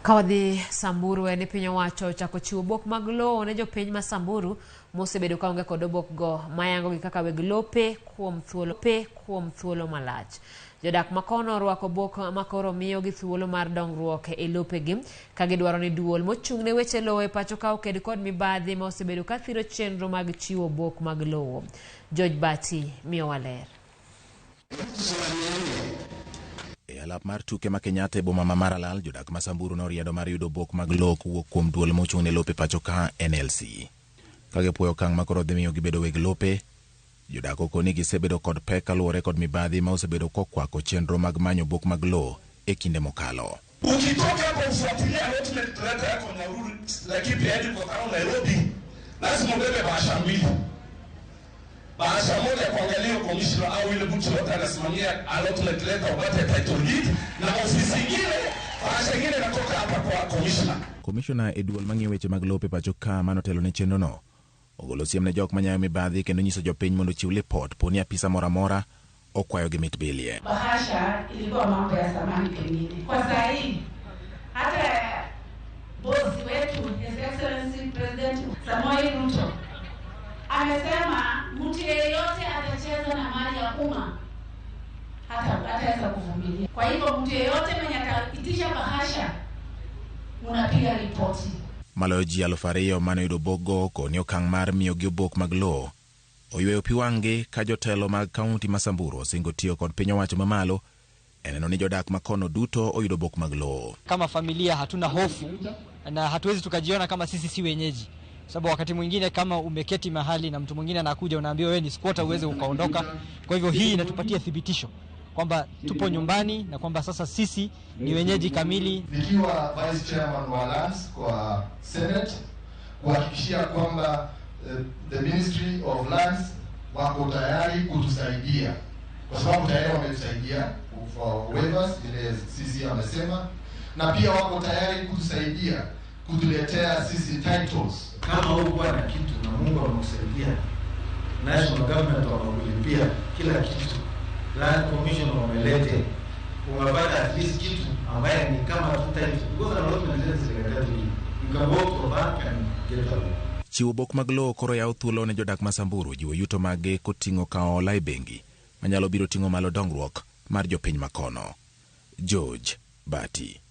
Ka wadhi Samburu en ni piny owacho ochako chiwo obok mag lowo ne jopiny ma Samburu mosebedo ka onge kod obok go mayango gi kaka weg lope kuom thuolo pe kuom thuolo malach. Jodak makono orwako obok makoro miyo gi thuolo mar dongruok e lopegi ka gidwaro ni duol mochung' ne weche lowo e pacho ka oked kod mibadhi ma osebedo ka thiro chenro mag chiwo obok mag lowo. George Bati miyowa ler. E alap mar tuke ma Kenyatta e boma ma Maralal, jodak ma Samburu noriedo mar yudo obok mag lowo kowuok kuom duol mochung' ne lope pacho ka NLC. Ka gipuoyo okang' ma koro dhi miyo gibedo weg lope, jodak okoni gisebedo kod pek kaluwore kod mibadhi ma osebedo kokwako chenro mag manyo obok mag lowo e kinde mokalo. Ukitoka hapo ufuatilie allotment letter yako Nyahururu, Laikipia headquarters au Nairobi, lazima ubebe bahasha mbili. Bahasha moja kuangalia hiyo commissioner au ile mtu yote anasimamia allotment letter upate title deed, na ofisi ingine bahasha ingine inatoka hapa kwa commissioner. Komishona e duol mang'iyo weche mag lope pacho ka manotelo ne chenrono ogolo siem ne jok manyayo mibadhi kendo nyiso jopiny mondo ochiw lipot poni apisa moro amora okwayo gi mit bilie. Bahasha ilikuwa mambo ya zamani pengine. Kwa saa hii hata bosi wetu His Excellency President Samoei Ruto amesema mtu yeyote atacheza na mali ya umma hata hataweza kuvumilia. Kwa hivyo mtu yeyote mwenye ataitisha bahasha unapiga ripoti. Maloyo ji 2000 mane oyudo obokgo koni okang' mar miyogi obok mag lowo oyweyo pi wang'gi ka jotelo mag kaunti ma Samburu osingo tiyo kod piny owacho mamalo e neno ni jodak ma kono duto oyudo obok mag lowo. Kama familia hatuna hofu na hatuwezi tukajiona kama sisi si wenyeji, sababu wakati mwingine kama umeketi mahali na mtu mwingine anakuja, unaambiwa wewe ni squatter, uweze ukaondoka. Kwa hivyo hii inatupatia thibitisho kwamba tupo nyumbani na kwamba sasa sisi ni wenyeji kamili. Nikiwa vice chairman wa Lands kwa Senate, kuhakikishia kwamba the Ministry of Lands wako tayari kutusaidia, kwa sababu tayari wametusaidia for waivers ile sisi amesema, na pia wako tayari kutusaidia kutuletea sisi titles. Kama hukuwa na kitu na Mungu amekusaidia, national government wamekulipia kila kitu, Land Commission wamelete, umepata at least kitu ambaye ni kama tu title, because an allotment letter is like a title deed. You can go to a bank and get a loan. Chiwo obok mag lowo koro yawo thuolo ne jodak ma Samburu jiwo yuto maggi koting'o kawo hola e bengi manyalo biro ting'o malo dongruok mar jopiny makono. George Bati.